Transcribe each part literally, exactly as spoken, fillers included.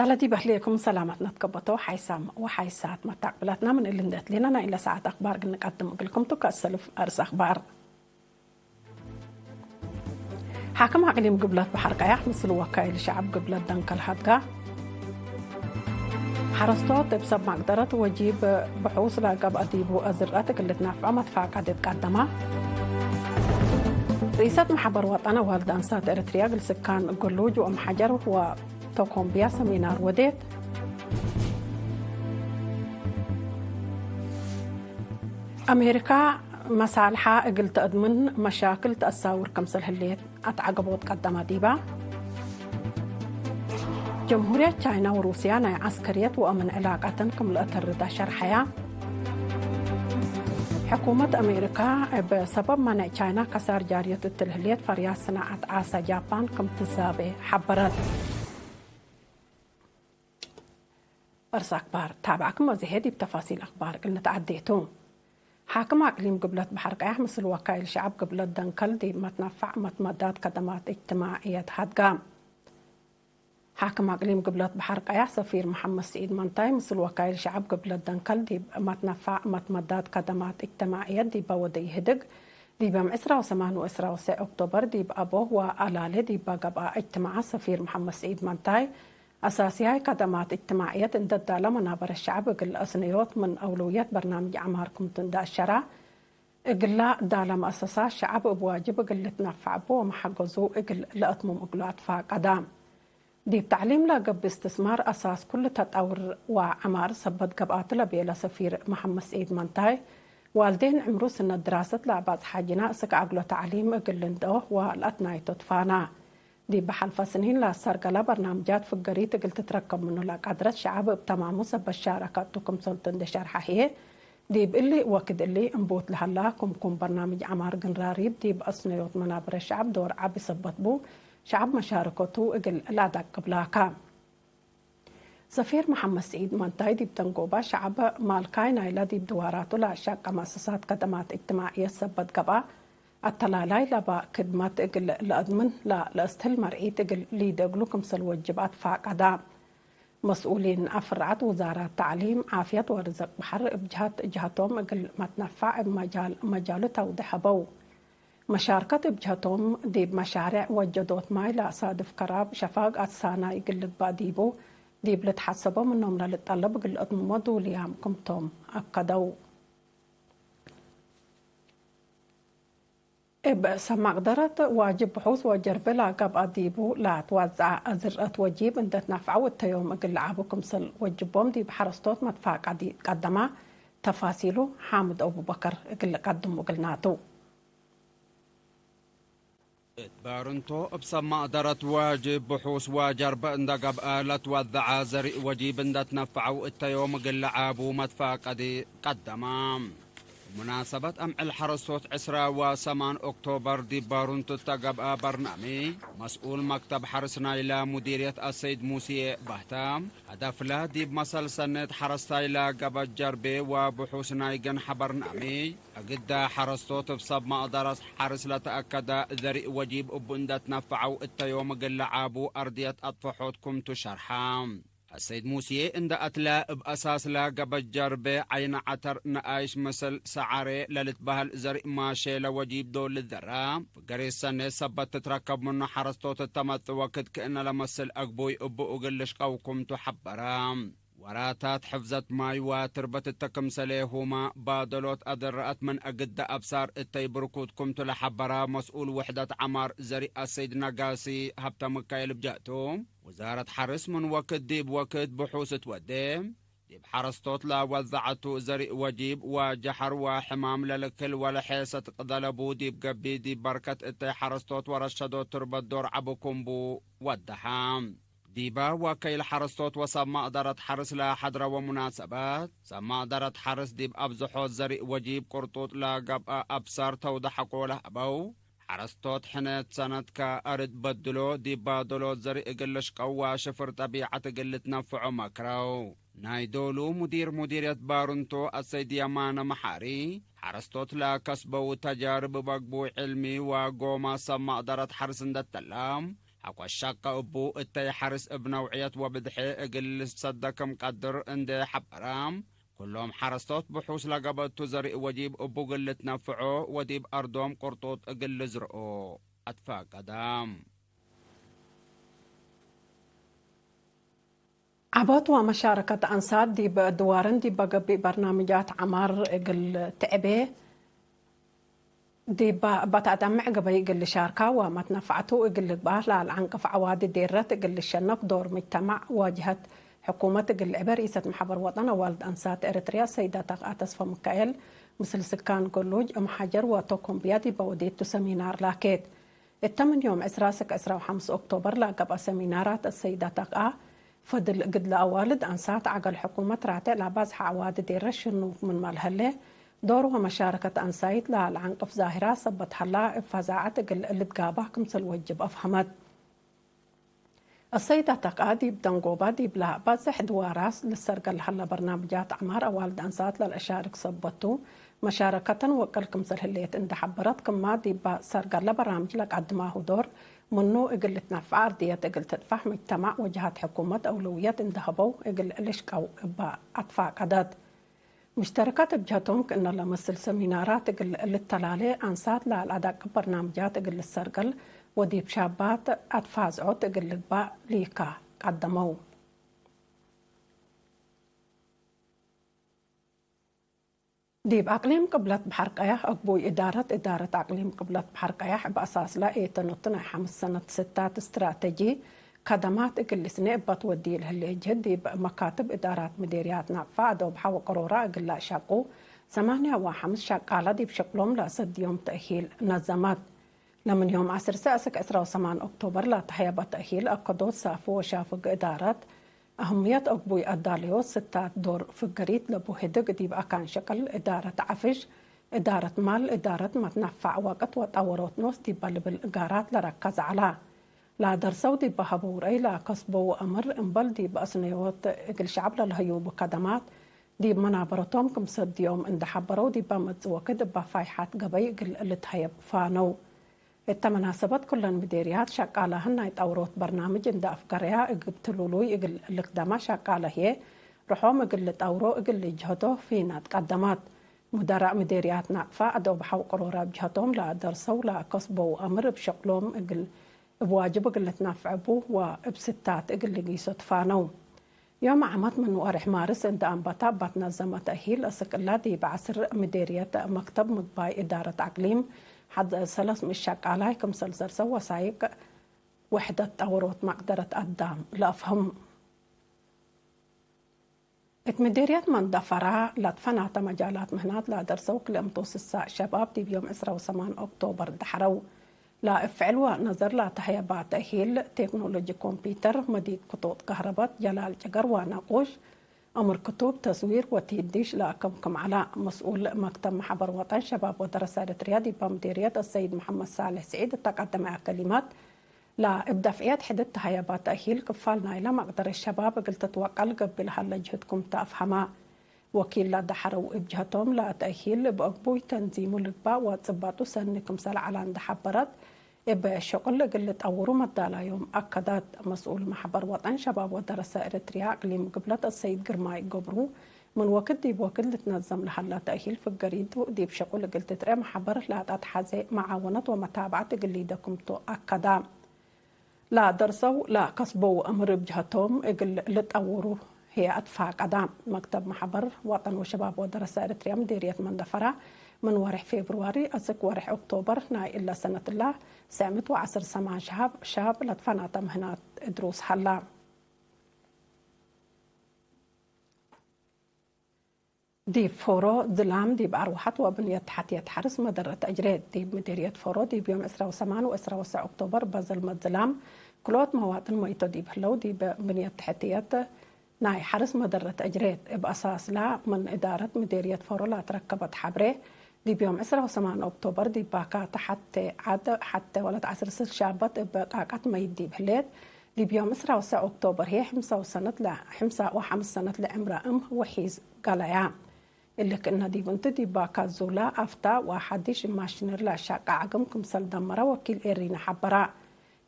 ለዲብ አህሌኩም ሰላመት ነትከበቶ ሓይሳም ወሓይሳት መታቅብላትና ምን እሊ እንዴ ትሌና ናይ ለሰዓት አክባር እግል ንቀድም እግልኩም ቱ። ከእሰልፍ አርስ አክባር። ሓክም አቅሊም ግብለት በሐር ቀያሕ ምስል ወካይል ሸዐብ ግብለት ደንከል ሀድጋ። ሐረስቶት እብ ሰብ መቅደረት ወጂብ ብሑስ ለገብአ ዲቡ አዝርአት እግል ልትናፍዖ መትፋቀድ እትቀደማ። ርኢሰት መሐበር ወጠን አዋልድ አንሳት ኤረትርያ እግል ስካን ግሉጅ ወእም ሐጀር ወቶኮምብያ ሰሚናር ወዴት። አሜሪካ መሳልሓ እግል ተአድምን መሻክል ተአሳውር ክምሰል ህሌት አትዐገቦት ቀደመ ዲባ። ጀምሁርየት ቻይና ወሩስያ ናይ ዐስከርየት ወአምን ዕላቀተን ክም ለአተርዳ ሸርሐያ። ሕኩመት አሜሪካ እብ ሰበብ መነዕ ቻይና ከሳር ጃርየት እትል ህሌት ፈርያት ስናዐት ዓሰ ጃፓን ክም ትዛቤ ሐበረት። እርስ አክባር ታብዐክም ወዘሄ ዲብ ተፋሲል አክባር እግል ንትዐዴ ቱ። ሓክም አቅሊም ግብለት በሐር ቀያሕ ምስል ወካይል ሸዐብ ግብለት ደንከል ዲብ መትነፋዕ መትመዳት ከደማት እጅትማዕየት ሀድጋ። ሓክም አቅሊም ግብለት በሐር ቀያሕ ሰፊር መሐመድ ስዒድ መንታይ ምስል ወካይል ሸዐብ ግብለት ደንከል ዲብ መትነፋዕ መትመዳት ከደማት እጅትማዕየት ዲበ ወደ ኢህድግ ዲብ ዮም ዕስራ ወሰማን ወዕስራ ወሰዕ ኦክቶበር ዲብ አቦህ ወአላሌ ዲበ ገብአ እጅትማዐ ሰፊር መሐመድ ስዒድ መንታይ አሳስያይ ከደማት እጅትማዕየት እንዴ ዳለ መናበረ ሸዐብ እግል አስነዮት ምን አውለውየት በርናምጅ ዐማር ክምቱ እንዴ አሸራ፣ እግላ ዳለ መአሰሳት ሸዐብ እብ ዋጅብ እግል ልትነፈዕ እቡ ወመሐገዙ እግል ለአትምም እግሉ አትፋቀደ። ዲብ ተዕሊም ለገብእ እስትስማር አሳስ ኩሉ ተጠውር ወዐማር ሰበት ገብአቱ ለቤለ ሰፊር መሐመድ ስዒድ መንታይ፣ ዋልዴን ዕምሩ ስነት ድራሰት ለአባጽሐ ጅና እስክ አግሎ ተዕሊም እግል ልንድኦ ወለአትናይቶ ትፋና። ዲብ ሐልፈ ስኒን ለአሰርገለ በርናምጃት ፍገሪት እግል ትትረከብ ምኑ ለቀድረት ሸዐብ እብ ተማሙ ሰበት ሻረከ እቱ ክምሰልቱ እንዴ ሸርሐ ህዬ፣ ዲብ እሊ ወክድ እሊ እንቡት ለሀላ ክምኩም በርናምጅ ዐማር ግንራሪብ ዲብ አስነዮት መናብረ ሸዐብ ዶር ዐቢ ሰበት ቡ፣ ሸዐብ መሻረከቱ እግል ለአዳቅብ ላካ። ሰፊር መሐመድ ስዒድ መንታይ ዲብ ደንጎባ ሸዐብ ማልካይ ናይለ ዲብ ድዋራቱ ለአሻቀ መአሰሳት ከደማት እጅትማዕየት ሰበት ገብአ፣ አተላላይ ለበ ክድመት እግል ለአድምን ለለአስትህል መርዒት እግል ሊደግሉ ክምሰል ወጅብ አትፋቀዳ። መስኡሊን አፍራዐት ውዛራት ተዕሊም፣ ዓፍየት ወርዝቅ በሐር እብ ጀሀት ጀሀቶም እግል መትነፋዕ እብ መጃል መጃሉ ተውዴሕ ሀበው። መሻርከት እብ ጀሀቶም፣ ዲብ መሻሬዕ ወጀዶት ማይ ለአሳድፍ ከራብ ሸፋግ አትሳናይ እግል ልግባእ ዲቡ፣ ዲብ ልትሐሰቦ ምኖም ለልጠለብ እግል ለአትምሞ ዱልያም ክምቶም አከደው። እብ ሰብ መቅደረት ዋጅብ ብሑስ ወጀርብ ለገብአ ዲቡ ለትወዘዐ አዝርአት ወጂብ እንዴ ትነፍዐው እተ ዮም እግል ለዐቡ ክምሰል ወጅቦም ዲብ ሐረስቶት መትፋቀዲ ቀደማ። ተፋሲሉ ሓምድ አቡበከር እግል ልቀድሙ እግልናቱ። እት ባርንቶ፣ እብ ሰብ መቅደረት ዋጅብ ብሑስ ወጀርብ እንደ ገብአ ለትወዘዐ ዘርእ ወጂብ እንደ ትነፈዐው እተ ዮም እግል ለዐቡ መትፋቀዲ ቀደማ። ሙናሰበት አምዕል ሐረስቶት ዕስራ ወሰማን ኦክቶበር ዲብ ባርንቶ እተ ገብአ በርናምጅ፣ መስኡል መክተብ ሐርስ ናይለ ሙዲርየት አሰይድ ሙስዬ በህተ፣ ሀደፍለ ዲብ መሰል ሰኔት ሐረስታይ ለገበት ጀርቤ ወብሑስ ናይ ገንሐ በርናምጅ፣ እግደ ሐረስቶት እብ ሰብ መቅደረት ሐርስ ለተአከደ ዘርእ ወጂብ እቡ እንደ ትነፈዐው እተ ዮም እግል ለዐቡ አርድየት አጥፈሖት ክምቱ ሸርሐ። አሰይድ ሙስዬ እንደ አትለ፣ እብ አሳስ ለገበት ጀርቤ ዓይነ ዐተር ነአይሽ ምስል ሰዓሬ ለልትበህል ዘርእ ማሼ ለወጂብ ዶል ልዘራ፣ ፍገሬት ሰኔት ሰበት ትትረከብ ምኑ ሐረስቶት እተ መጽእ ወክድ ክእነ ለመስል አግቡይ እቡ እግል ልሽቀው ክምቱ ሐበረ። ወራታት ሕፍዘት ማይ ወትርበት እተ ክምሰሌሁመ ባደሎት አደረአት ምን እግደ አብሳር እተይ ብርኩት ክምቱ ለሐበረ መስኡል ውሕደት ዐማር ዘርእ አሰይድ ነጋሲ ሀብተ ምካኤል እብ ጀህቱ፣ ውዛረት ሐርስ ምን ወክድ ዲብ ወክድ ብሑስ ትወዴ፣ ዲብ ሐረስቶት ለወዘዐቱ ዘርእ ወጂብ ወጀሐር ወሕማም ለልክል ወለሔሰት ቅደለቡ ዲብ ገብእ ዲብ በርከት እተይ ሐረስቶት ወረሸዶት ትርበት ዶር ዐቢ ክምቡ ወደሐ። ዲበ ወከይል ሐረስቶት ወሰብ መቅደረት ሐርስ ለሐድረወ ሙናሰበት፣ ሰብ መቅደረት ሐርስ ዲብ አብዝሖት ዘርእ ወጂብ ቅርጡጥ ለገብአ አብሳር ተውደሐቆ ለሀበው፣ ሐረስቶት ሕኔት ሰነት ከአርድ በድሎ፣ ዲብ ባደሎት ዘርእ እግል ልሽቀው ወሽፍር ጠቢዐት እግል ልትነፍዖ መክረው። ናይ ዶሉ ሙዲር ሙዲርየት ባርንቶ አሰይድ የማነ መሓሪ፣ ሐረስቶት ለከስበው ተጃርብ እብ አግቡይ ዕልሚ ወጎማ ሰብ መቅደረት ሐርስ እንደ ተላም፣ አኮ ሸቀ እቡ እተይ ሐርስ እብ ነውዕየት ወብድሐ እግል ልሰደ ክም ቀድር እንዴ ሐበረ፣ ኩሎም ሐረስቶት ብሑስ ለገበቱ ዘርእ ወዲብ እቡ እግል ልትነፍዖ ወዲብ አርዶም ቅርጡጥ እግል ልዝርኦ አትፋቀደ። ዐቦት ወመሻረከት አንሳት ዲብ ድዋርን ዲበ ገብእ በርናምጃት ዐማር እግል ትዕቤ፣ ዲበ እበ ተአጠምዕ ገበይ እግል ልሻርካ ወመትነፈዐቱ እግል ልግባእ ለአልዐንቅፍ ዐዋዲ ዴረት እግል ልሸነፍ ዶር ምጅተማዕ ወጅሀት ሕኩመት እግል ልዕቤ ርኢሰት መሕበር ወጠን አዋልድ አንሳት ኤረትርያ ሰይዳት አክአ ተስፈ ምካኤል ምስል ስካን ገሉጅ እም ሐጀር ወቶኮምብያ ዲበ ወዴቱ ሰሚናር ላኬት። እተ ምን ዮም ዕስራ እስክ ዕስራ ወሐምስ ኦክቶበር ለገብአ ሰሚናራት አሰይዳት አክአ፣ ፈድል እግድ ለአዋልድ አንሳት ዐገል ሕኩመት ራቴዕ ለአባዝሐ ዐዋዲ ዴረ ሽኑክ ምንመ ለሀሌ፣ ዶር ወመሻረከት አንሳይት ለአልዐንቅፍ ዛህራ ሰበት ሀላ፣ እብ ፈዛዐት እግል ልትጋባህ ክምሰል ወጅብ አፍሀመት። አሰይዳት አክአ ዲብ ደንጎባ ዲብላ ባጽሕ ድዋራት ልሰርገል ለሀለ በርናምጃት ዐማር አዋልድ አንሳት ለልአሻርክ ሰበቱ፣ መሻረከተን ወቅል ክምሰል ህሌት እንዴ ሐበረት፣ ክማ ዲበ ሰርገለ በራምጅ ለቀድማሁ ዶር ምኑ እግል ልትነፈዕ፣ አርድየት እግል ትጥፋሕ፣ ምጅተማዕ ወጀሃት ሕኩመት አውለውየት እንዴ ሀበው እግል ልሽቀው እበ አትፋቀደት። ሙሽተረካት እብ ጀሀቶም ክእነ ለመስል ሰሚናራት እግል ልተላሌ፣ አንሳት ለአልአዳቅብ በርናምጃት እግል ልሰርገል ወዲብ ሻባት አትፋዝዖት እግል ልግባእ ሊካ ቀደመው። ዲብ አቅሊም ቅብለት በሐር ቀያሕ፣ አግቡይ እዳረት፣ እዳረት አቅሊም ቅብለት በሐር ቀያሕ እብ አሳስላ ኤተኖት ናይ ሐምስ ሰነት ስታት እስትራተጂ ከደማት እግል ልስኔ እበ ትወድይ ለህሌ ጅህድ፣ ዲብ መካትብ እዳራት ምዴርያት ናቅፋ፣ አዶብሐ ወቀሮራ እግል ለአሻቁ ሰማንያ ወሐምስ ሸቃለ ዲብ ሸቅሎም ለአሰድዮም ተእሂል ነዘመት። ለምን ዮም ዐስር ሰዕ እስክ ዕስራ ወሰማን ኦክቶበር ለተሀየበ ተእሂል አከዶት ሳፊ ወሻፍግ እዳረት፣ አህምየት አግቡይ አዳለዮት ስታት ዶር ፍገሪት ለቡ ህድግ ዲብ አካን ሸቅል እዳረት ዐፍሽ፣ እዳረት ማል፣ እዳረት መትነፋዕ ወቅት ወጠወሮት ኖስ ዲበ ልብል ጋራት ለረከዘ ዐላ። ለአደርሰው ዲበ ሀበው ረአይ ለአከስበው አምር እምበል ዲብ አስነዮት እግል ሸዐብ ለለህዩቡ ከደማት ዲብ መናበረቶም ክም ሰድዮም እንዴ ሐበረው፣ ዲበ መጽእ ወክድ እበ ፋይሐት ገበይ እግል ልትሀየብ ፋነው። እተ መናሰበት ኩለን ምዴርያት ሸቃላህን ናይ ጠውሮት በርናምጅ እንዴ አፍገረያ እግል ትሉሉይ እግል ልክደመ ሸቃለ ህዬ ርሖም እግል ልጠውሮ እግል ልጅሀዶ ፊናት ቀደመት። ሙደራእ ምዴርያት ናቅፋ አዶብሐው ቅሮረ እብ ጀሀቶም ለአደርሰው ለአከስበው አምር እብ ሸቅሎም እግል እብ ዋጅብ እግል ልትነፈዕ እቡ ወእብ ስታት እግል ልጊሶ ትፋነው። ዮም ዓመት ምን ወሬሕ ማርስ እንዴ አንበተ እበ ትነዘመ ተእሂል እስክ እለ ዲብ ዐስር ምዴርየት መክተብ ምግባይ እዳረት አቅሊም ሐድ ሰለስ ምእት ሸቃላይ ክምሰል ዘርሰው ወሳይቅ ወሕደት ጠውሮት መቅደረት አዳም ለአፍህም። እት ምዴርየት መንደፈራ ለትፈናተ መጃላት ምህናት ለአደርሰው ክልኤ ምእት ወስሳ ሸባብ ዲብ ዮም ዕስራ ወሰማን ኦክቶበር ደሐረው። ለእብ ፍዕል ወነዘር ለተሀየባ ተእሂል ቴክኖሎጂ ኮምፒተር፣ መዲድ ክቶጥ ከህረበት፣ ጀላል ጭገር ወነቁሽ፣ አምር ክቱብ፣ ተስዊር ወቲህዲሽ ለአከምክም ዐላ። መስኡል መክተብ መሕበር ወጠን ሸባብ ወደረሰ ኤረትርያ ዲበ ምዴርየት አሰይድ መሐመድ ሳልሕ ስዒድ እተ ቀደመያ ከሊመት፣ ለእብ ደፍዕየት ሕድት ተሀየባ ተእሂል ክፋል ናይለ መቅደረት ሸባብ እግል ትትወቀል ገብእ ለሀለ ጅህድ ክም ተ አፍሀማ። ወኪል ለደሐረው እብ ጀሀቶም ለተእሂል እብ አግቡይ ተንዚሙ ልግባእ ወጽባጡ ሰኒ ክምሰል ዐላ እንዴ ሐበረት፣ እብ ሸቁል እግል ልጠውሩ መዳላዮም አከዳት። መስኡል መሕበር ወጠን ሸባብ ወደረሰ ኤረትርያ አቅሊም ግብለት አሰይድ ግርማይ ገብሩ፣ ምን ወክድ ዲብ ወክድ ልትነዘም ለሀለ ተእሂል ፍገሪቱ ዲብ ሸቁል እግል ትትርኤ መሕበር ለአተትሐዜ መዓወነት ወመታብዐት እግል ሊደ ክምቱ አከዳ። ለደርሰው ለከስበው አምር እብ ጀሀቶም እግል ልጠውሩ ህዬ አትፋቀዳ። መክተብ መሕበር ወጠን ወሸባብ ወደረሰ ኤረትርያ ምዴርየት መንደፈራ ምን ወሬሕ ፌብርዋሪ አስክ ወሬሕ ኦክቶበር ናይ እለ ሰነት እላ ሰዕ ምእት ወዐስር ሰማን ሸሃብ ሻብ ለትፈናተ ምህናት ድሩስ ሀላ። ዲብ ፎሮ ዝላም ዲብ አርወሐት ወብንየት ተሐትየት ሐርስ መደረት አጅሬት። ዲብ ምዴርየት ፎሮ ዲብ ዮም ዕስራ ወሰማን ወዕስራ ወሰዕ ኦክቶበር በዘልመት ዝላም ክልኦት መዋጥን መይቶ ዲብ ህለው ዲብ ብንየት ተሐትየት ናይ ሐርስ መደረት አጅሬት። እብ አሳስላ ምን እዳረት ምዴርየት ፎሮ ለአትረከበት ሐብሬ ዲብ ዮም ዕስራ ወሰማን ኦክቶበር ዲብ ባካተ ሐቴ ዐድ ሐቴ ወለት ዐስር ስል ሻበት እብ ቃቀት መይት ዲብ ህሌት። ዲብ ዮም ዕስራ ወሰዕ ኦክቶበር ህዬ ሕምሳ ወሰነት ለ-፣ ሕምሳ ወሐምስ ሰነት ለዕምረ እም ውሒዝ ገለያ። እሊ ክእነ ዲብ እንቲ ዲብ ባካት ዙላ አፍታ ወሐዲሽ ማሽነሪ ለአሻቀ ዐግም ክምሰል ደመረ ወኪል ኤሪነ ሐበራ።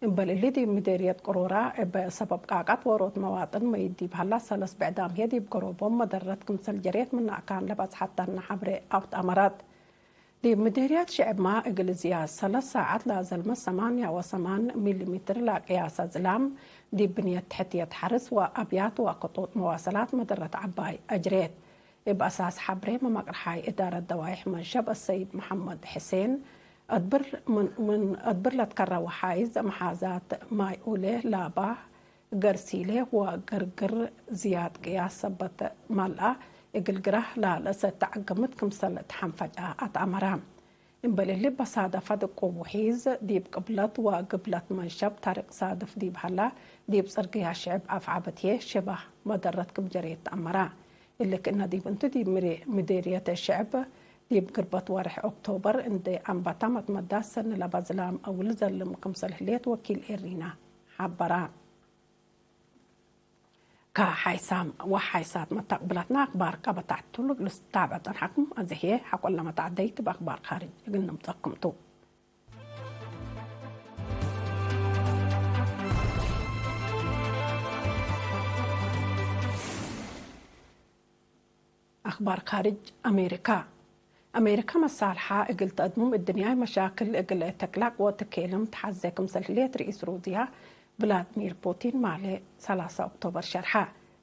እምበል እሊ፣ ዲብ ምዴርየት ቅሮራ እብ ሰበብ ቃቃት ዎሮት መዋጥን መይት ዲብ ሀላ ሰለስ ብዕዳም ህዬ ዲብ ገሮቦም መደረት ክምሰል ጀሬት ምን አካን ለበጽሐት ተነ ሐብሬ አውት አመረት። ዲብ ምዴርየት ሽዕብማ እግል ዝያድ ሰለስ ሳዐት ለአዘልመ ሰማንያ ወሰማን ሚሊሜትር ለቅያሰ ዝላም ዲብ ብንየት ትሕትየት ሐርስ ወአብያት ወክጡጥ መዋሰላት መደረት ዐባይ አጅሬት። እብ አሳስ ሐብሬ መመቅርሓይ እዳረት ደዋይሕ መንሸብ አሰይድ መሐመድ ሕሴን፣ አድብር ምን፣ ምን አድብር ለትከረወ ሓይዝ መሓዛት ማይ ኡሌ ላባህ ገርሲሌ ወግርግር ዝያድ ቅያስ ሰበት ማልአ፣ እግል ግራህ ላለሰተዐ ግምት ክምሰል ተሐንፈጫ አትአመረ። እምበል እሊ፣ በሳደፈ ድቁብ ውሒዝ ዲብ ቅብለት ወግብለት መንሸብ ታሪቅ ሳድፍ ዲብ ሀላ፣ ዲብ ጽርግያ ሽዕብ አፍዐበትዬ ሽባህ መደረት ክም ጀሬት ተአመረ። እሊ ክእነ ዲብ እንቱ፣ ዲብ ምዴ-፣ ምዴርየት ሽዕብ ዲብ ግርበት ወርሕ ኦክቶበር እንዴ አንበታ መትመዳስ ሰኒ ለበዝላም አውል ዘልም ክምሰል ህሌት ወኪል ኤሪና ሐበረ። ከሓይሳም ወሓይሳት መተቅብለትና አክባር ቀበታዕቱ ልታብዕ ጸንሐኩም። አዜ ህዬ ሐቆለ መትዐደይት እብ አክባር ካርጅ እግል ንምጸኩም ቱ። አክባር ካርጅ። አሜሪካ። አሜሪካ መሳልሓ እግል ተአድሙም እድንያይ መሻክል እግል ተክላቅ ወትኬልም ተሐዜ ክምሰል ህሌት ርኢስ ሩስያ ቭላድሚር ፑቲን ማሌ ሰላሳ ኦክቶበር ሸርሐ።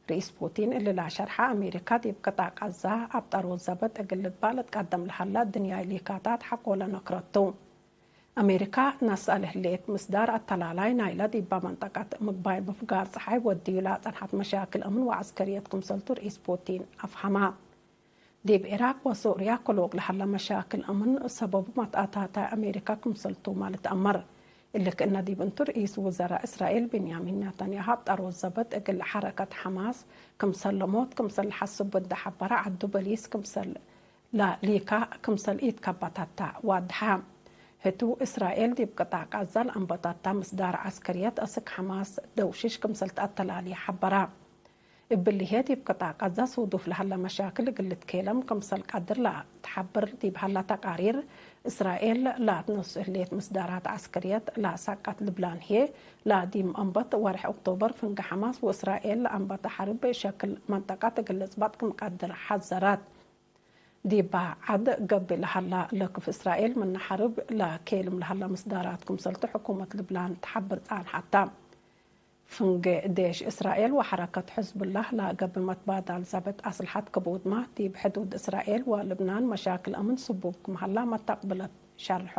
ርኢስ ፑቲን እሊ ለሸርሐ፣ አሜሪካ ዲብ ቅጣዕ ቃዛ አብጠር ወዘበጥ እግል ልግባእ ልትቀደም ለሀላ እድንያይ ሊካታት ሐቆለ ነክረቱ። አሜሪካ ነስአ ለህሌት ምስዳር አተላላይ ናይለ ዲበ መንጠቀት ምግባይ ምፍጋር ጸሓይ ወድዩ ለአጸንሐት መሻክል አምን ወዐስከርየት ክምሰልቱ ርኢስ ፑቲን አፍሀመ። ዲብ ዒራቅ ወሱርያ ክሉቅ ለሀለ መሻክል አምን ሰበቡ መትአታታይ አሜሪካ ክምሰልቱመ ልትአመር። እሊ ክእነ ዲብ እንቱ ርኢስ ውዘራእ እስራኤል ብንያሚን ናታንያሁ አብጠር ወዘበጥ እግል ሐረከት ሐማስ ክምሰል ለሞት ክምሰል ለሐስቡ እንዴ ሐበረ ዐዱ በሊስ ክምሰል ለሊካ ክምሰል ኢትከበተተ ዋድሐ። ህቱ፣ እስራኤል ዲብ ቅጣዕ ቃዛ ለአንበተተ ምስዳር ዐስከርየት አስክ ሐማስ ደውሽሽ ክምሰል ተአተላልየ ሐበረ። እብሊ ህዬ፣ ዲብ ቅጣዕ ቃዛ ሱዱፍ ለሀለ መሻክል እግል ልትኬለም ክምሰል ቀድር ለትሐብር ዲብ ሀላ ተቃሪር፣ እስራኤል ለአትነሱ ህሌት ምስዳራት ዐስከርየት ለሰቀት ልብላን ህዬ፣ ለዲብ አንበት ወርሕ ኦክቶበር ፍንጌ ሐማስ ወእስራኤል ለአንበተ ሐርብ ሸክል መንጠቀት እግል ልጽበጥ ክም ቀድር ሐዘረት። ዲበ ዐድ ገብእ ለሀላ ለክፍ እስራኤል ምነ ሐርብ ለኬልም ለሀላ ምስዳራት ክምሰልቱ ሕኩመት ልብናን ተሐብር ጻንሐት ተ። ፍንጌ ዴሽ እስራኤል ወሐረከት ሕዝብላህ ለገብእ መትባዳል ዘብጥ አስልሐት ክቡድመ፣ ዲብ ሕዱድ እስራኤል ወልብናን መሻክል አምን ስቡብ ክም ሀላ መተቅብለት ሸርሖ።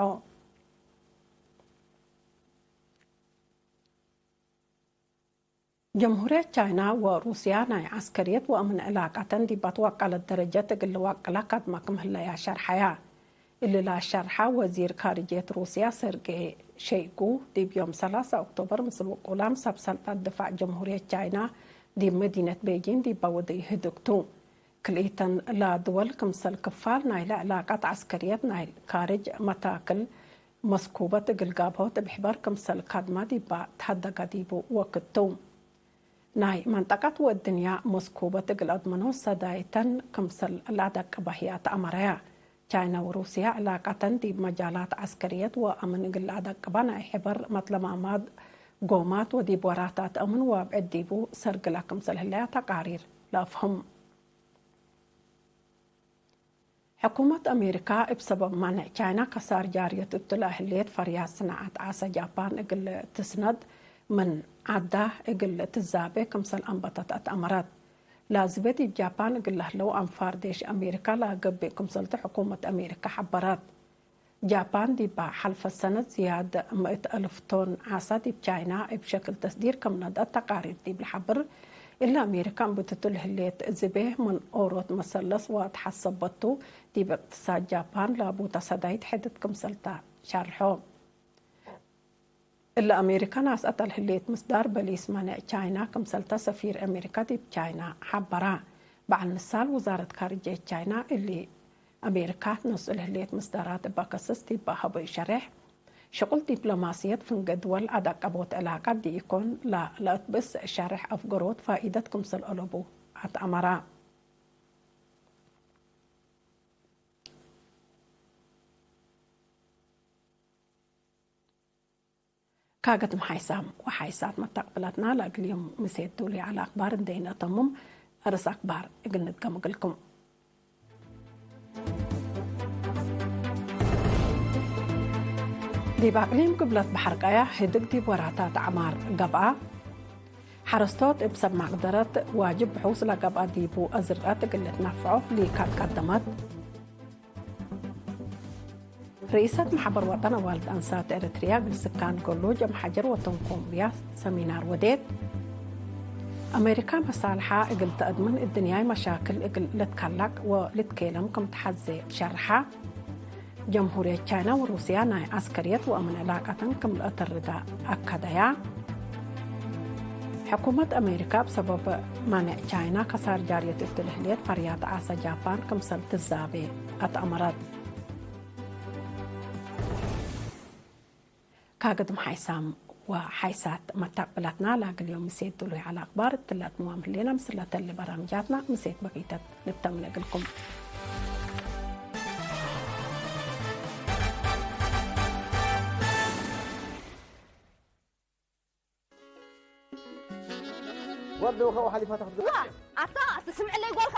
ጀምሁርየት ቻይና ወሩስያ ናይ ዐስከርየት ወአምን ዕላቀተን ዲብ አትወቀለት ደረጀት እግል ልወቅለ ከድመ ክም ህለያ ሸርሐያ። እሊ ለሸርሐ ወዚር ካርጅየት ሩስያ ሰርጌ ሸይጉ፣ ዲብ ዮም ሰላሳ ኦክቶበር ምስል ውቁላም ሰብ ሰልጠት ድፋዕ ጀምሁርየት ቻይና ዲብ መዲነት ቤጂን ዲበ ወደዩ ህድግ ቱ። ክልኢተን ለድወል ክምሰል ክፋል ናይለ ዕላቀት ዐስከርየት ናይ ካርጅ መታክል መስኩበት እግል ጋብሆት እብ ሕበር ክምሰል ከድመ ዲበ ተሀደገ ዲቡ ወክድ ቱ። ናይ መንጠቀት ወእድንያ መስኩበት እግል አድምኖ ሰዳይተን ክምሰል ለአደቅበ ህይ አትአመረያ። ቻይና ወሩስያ ዕላቀተን ዲብ መጃላት ዐስከርየት ወአምን እግል ለአደቅበ ናይ ሕበር መትለማማድ ጎማት ወዲብ ወራታት አምን ወአብዕድ ዲቡ ሰርግለ ክምሰል ህለያ ተቃሪር ለአፍህም። ሕኩመት አሜሪካ እብ ሰበብ ማንዕ ቻይና ከሳር ጃርየት እቱ ለህሌት ፈርያት ስናዐት ዓሰ ጃፓን እግል ትስነድ ምን ዐዳ እግል ትዛቤ ክምሰል አንበተት አትአመረት። ላዝቤ ዲብ ጃፓን እግል ለህለው አንፋር ዴሽ አሜሪካ ለአገብእ ክምሰልቱ ሕኩመት አሜሪካ ሐበረት። ጃፓን ዲብ ሐልፈ ሰነት ዝያድ ምእት አልፍ ቶን ዓሰ ዲብ ቻይና እብ ሸክል ተስዲር ከም ነድአት ተቃሪር ዲብ ለሐብር፣ እሊ አሜሪካ እንብትቱ ለህሌት ዝቤ ምን ኦሮት መሰለስ ወአትሐሰበቱ፣ ዲብ እቅትሳድ ጃፓን ላቡተ ሰዳይት ሕድት ክምሰልተ ሸርሖ። እሊ አሜሪካ ነስአተ ለህሌት ምስዳር በሊስ ማንዕ ቻይና ክምሰልተ ሰፊር አሜሪካ ዲብ ቻይና ሐበረ። በዐል ንሳል ውዛረት ካርጅየት ቻይና እሊ አሜሪካ ነስኡ ለህሌት ምስዳራት እበ ከሰስ ዲብ ሀበዩ ሸሬሕ፣ ሽቁል ዲፕሎማስየት ፍንጌ ድወል አደቀቦት ዕላቀት ዲኢኮን፣ ላ ለአትብእስ ሸሬሕ አፍገሮት ፋኢደት ክምሰል አለቡ አትአመረ። ካገድም ሓይሳም ወሓይሳት መታቅብላትና ለእግል ዮም ምሴት ዱሉይ ዐለ አክባር እንዴ ኢነአተምም፣ አርእስ አክባር እግል ንድገም እግልኩም። ዲብ አቅሊም ግብለት በሐር ቀያሕ ህድግ ዲብ ወራታት አዕማር ገብአ። ሐረስቶት እብ ሰብ መቅደረት ዋጅብ ብሑስ ለገብአ ዲቡ አዝርአት እግል ልትነፍዖ ሊካት ቀደመት። ርኢሰት መሕበር ወጠን አዋልድ አንሳት ኤረትርያ እግል ስካን ጎሉጅ አምሐጀር ወተንኮምብያ ሰሚናር ወዴት። አሜሪካ መሳልሓ እግል ተአድምን እድንያይ መሻክል እግል ልትከለቅ ወልትኬለም ክም ተሐዜ ሸርሐ። ጀምሁርየት ቻይና ወሩስያ ናይ ዐስከርየት ወአምን ዕላቀተን ክም ለአተርዳ አከደያ። ሕኩመት አሜሪካ እብ ሰበብ ማንዕ ቻይና ከሳር ጃርየት እቱ ለህሌት ፈርያት ዓሰ ጃፓን ክምሰል ትዛቤ አትአመረት። ካገድም ሓይሳም ወሓይሳት መታቅብላትና ለአግል ዮም ምሴት ዱሉይ ዐለ አክባር እትለ አትምዋም ህሌነ። ምስለ ተሊ በራምጃትና ምሴት በቂተት ንተምነ እግልኩም። ወርደ ወኸ ወሐሊፋ ተኽት ዋ፣ አታ ትስምዕለይ ጓልካ